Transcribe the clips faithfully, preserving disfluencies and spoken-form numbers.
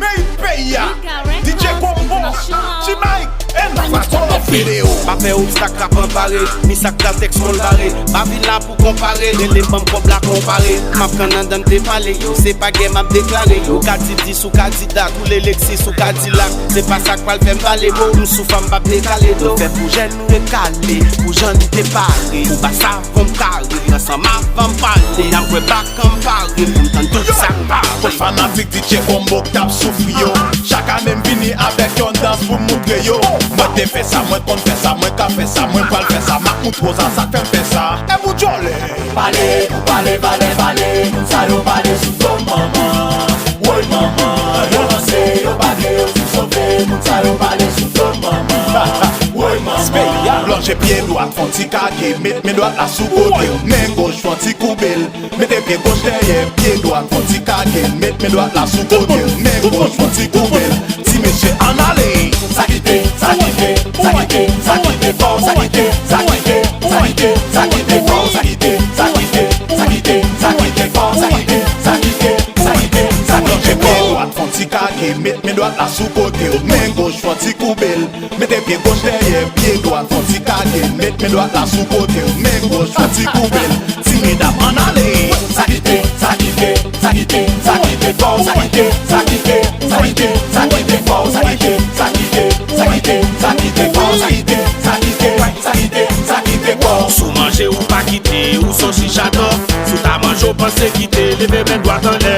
Peyi, peyi a. D J Combo, G-Mike, and Fato Video. Pa fè obstak rap anpare, ni sa k pral tèks mwen bare. Pa vin la pou konpare, rele ban m kòb la konpare. M ap kannadan m te pale yo, se pa gè m ap deklare. Yo ka di dis ou ka di dat, ou le Lexus ou ka di lak. Se pa sa k pral fè m pale mo, m sou fanm p ap dekale do. Fè pou jèn nou rekale, pou jan nou te pare. Pou ba sa fò m kare, ansanm avan m pale. Kounya m kwè pa kanpare, pou m tann tout sa k pare. Fanatik D J Combo k t ap soufri yo. Chak ane m vini avèk yon dans pou m moutre yo. Mwen te fè sa, mwen konn fè sa, mwen ka fè sa, mwen pral fè sa, m ap moutre w sa, sa k fè m fè sa. E pou djòlè. Pale pou pale, pale, pale, moun sa yo pale sou do manman. Woy manman, yo ranse, yo pa vle yo fin sove, moun sa yo pale sou do manman. Woy manman. Lonje pye dwat, fè yon ti kage, met men dwat la sou kote w, men goch, fè yon ti koube l. Mete pye goch dèyè, pye dwat, fè yon ti kage, met men dwat la sou kote w, men goch, fè yon ti koube l. Ti mesye, ann ale! Sa kite, sa kite, sa kite, sa kite kò, sa kite, sa kite, sa kite, sa kite kò, sa kite, sa kite, sa kite, sa kite kò, sa kite, sa kite, sa kite, sa kite kò. Lonje pye dwat, fè yon ti kage, met men dwat la sou kote w, men goch, fè yon ti koube l. Mete pye goch dèyè, pye dwat, fè yon ti kage, met men dwat la sou kote w, men goch, fè yon ti koube l. Ti medam, ann ale! Sa kite, sa kite, sa kite, sa kite kò, sa kite, sa kite, sa kite, sa kite kò, sa kite, sa kite, sa kite, sa kite kò, sa kite, sa kite, sa kite, sa kite kò. Si w manje ou pa kite, ou se yon chich atò. Si w ta manje ou panse kite, leve men dwat anlè.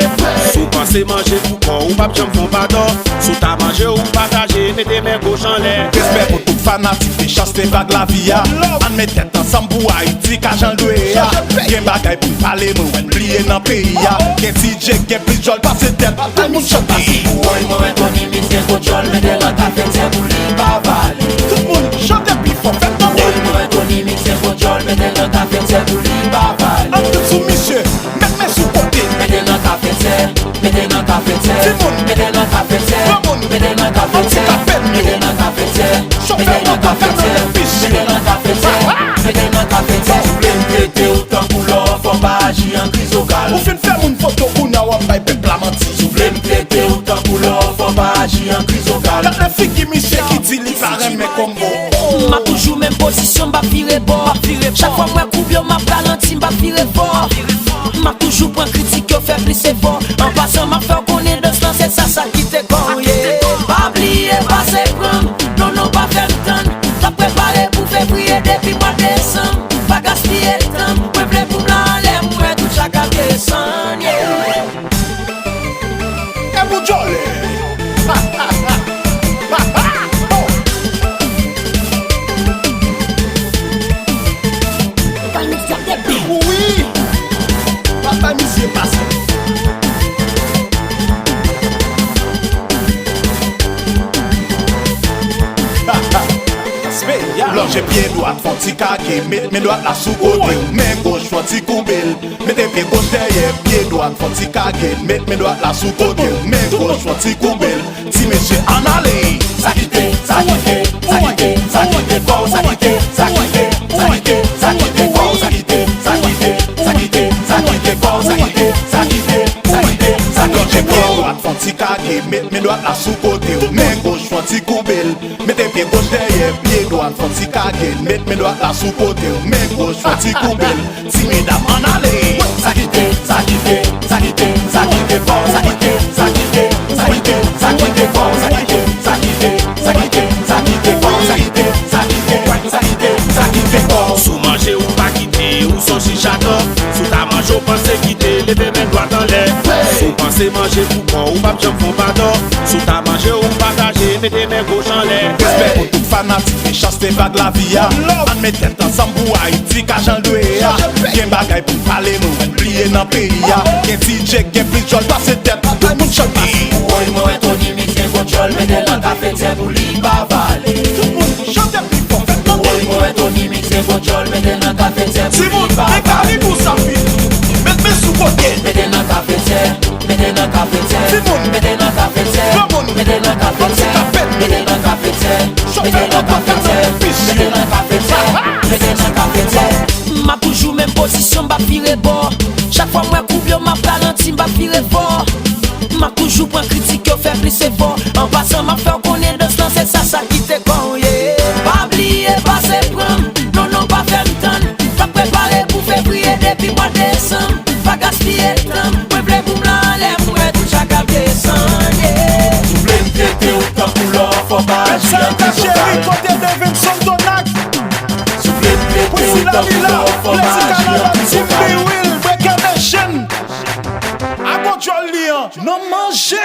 Si w panse manje pou kò, ou p ap janm fè yon padò. Si w ta manje ou pataje, mete men goch anlè. Respè pou tout fanatik de Chans te vag lavi a. Ann met tèt ansanm pou Ayiti ka jan l dwe a. Gen bagay pou n pale, mwen wè n bliye nan peyi a. Gen D J k gen plis djòl pase tèt, tout moun chante. Woy mwen wè Tony Mix gen gwo djòl, mete l nan kafetyè pou li pa vale. Tout moun chante pi fò, fè tanbou. Woy mwen wè Tony Mix gen gwo djòl, mete l nan kafetyè pou li pa vale. Ann tout sou misye, met men sou kote. Mete l nan kafetyè, mete l nan kafetyè. Timoun, mete l nan kafetyè, granmoun, mete l nan kafetyè, ann ti kape l yo. Mete l nan kafetyè, mete l nan kafetyè, mete l nan kafetyè, mete l nan kafetyè. Si w vle m trete w tankou lò, fò w pa aji an krizokal. Ou fin fè moun foto, kounya w ap bay pèp la manti. Si w vle m trete w tankou lò, fò w pa aji an krizokal. Gad lè figi misye ki di li pa renmen Combo. M ap toujou menm pozisyon, m p ap vire bò. Chak fwa m wè koub yo, m ap ralanti, m p ap vire fò. M ap toujou pran kritik yo, fè plis efò. An pasan, m ap fè w konnen dans lan, se sa, sa kite kò w ye. Pa bliye pase pran m, non, non, pa fè m tann. T ap prepare pou fevriye depi mwa desanm. Pa gaspiye tan, mwen vle pou m la anlè, m wè tout chak ap desann, yeah. E pou djòlè. Wi. Papa misye pase. Lonje pye dwat, fè yon ti kage, met men dwat la sou kote w, men goch, fè yon ti koube l. Mete pye goch dèyè, pye dwat, fè yon ti kage, met men dwat la sou kote w, men goch, fè yon ti koube l. Ti mesye, ann ale! Sa kite, sa kite, sa kite, sa kite kò, sa kite, sa kite, sa kite, sa kite kò, sa kite, sa kite, sa kite, sa kite kò, sa kite, sa kite, sa kite, sa kite kò. Lonje pye dwat, fè yon ti kage, met men dwat la sou kote w, men goch, fè yon ti koube l. Mete pye goch dèyè, pye dwat, fè yon ti kage, met men dwat la sou kote w, men goch, fè yon ti koube l. Ti medam, ann ale! Sa kite, sa kite, sa kite, sa kite fò, sa kite, sa kite, sa kite, sa kite fò, sa kite, sa kite, sa kite, sa kite fò, sa kite, sa kite, sa kite, sa kite fò. Si w manje ou pa kite, ou se yon chich atò. Si w ta manje ou panse kite, leve men dwat anlè. Si w panse manje pou kò, ou p ap janm fè yon padò. Si w ta manje ou pataje, mete men goch anlè. Respè pou tout fanatik de Chans te vag lavi a. Ann met tèt ansanm pou Ayiti ka jan l dwe a. Gen bagay pou n pale, nou wè n bliye nan peyi a. Gen D J k gen plis djòl pase tèt, tout moun chante. Woy mwen wè Tony Mix gen gwo djòl, mete l nan kafetyè pou li pa vale. Tout moun chante pi fò, fè tande. Woy mwen wè Tony Mix gen gwo djòl, mete l nan kafetyè pou li pa vale. Timoun, men Karibou sa vit. Met men sou kote. Mete l nan kafetyè. Mete nan kafetyè, timoun, mete nan kafetyè, granmoun, mete nan kafetyè, mete nan kafetyè, mete nan kafetyè, mete nan kafetyè, mete nan kafetyè. M ap toujou menm pozisyon, m p ap vire bò. Chak fwa m wè koub yo, m ap ralanti, m p ap vire fò. M ap Kritik yo fè plis efò. An pasan, m ap fè w konnen dans lan, se sa, sa ki te kò w ye. Pa bliye pase pran m, non, non, pa fè m tann. M ap prepare pou fevriye depi mwa desanm. Pa gaspiye tan, mwen vle pou m la anlè pou m wè tout sa k ap desann, yeah. Soufle m tete w tankou lò, fò pa aji an krizotam. Cheri, kote Devinson Donak? Soufle m tete w tankou lò, fò pa aji an krizotam. Priscilla Lila, Plezi Kanaval, Team B Will, Breaker Nation. Agon djòl li an, nan manje.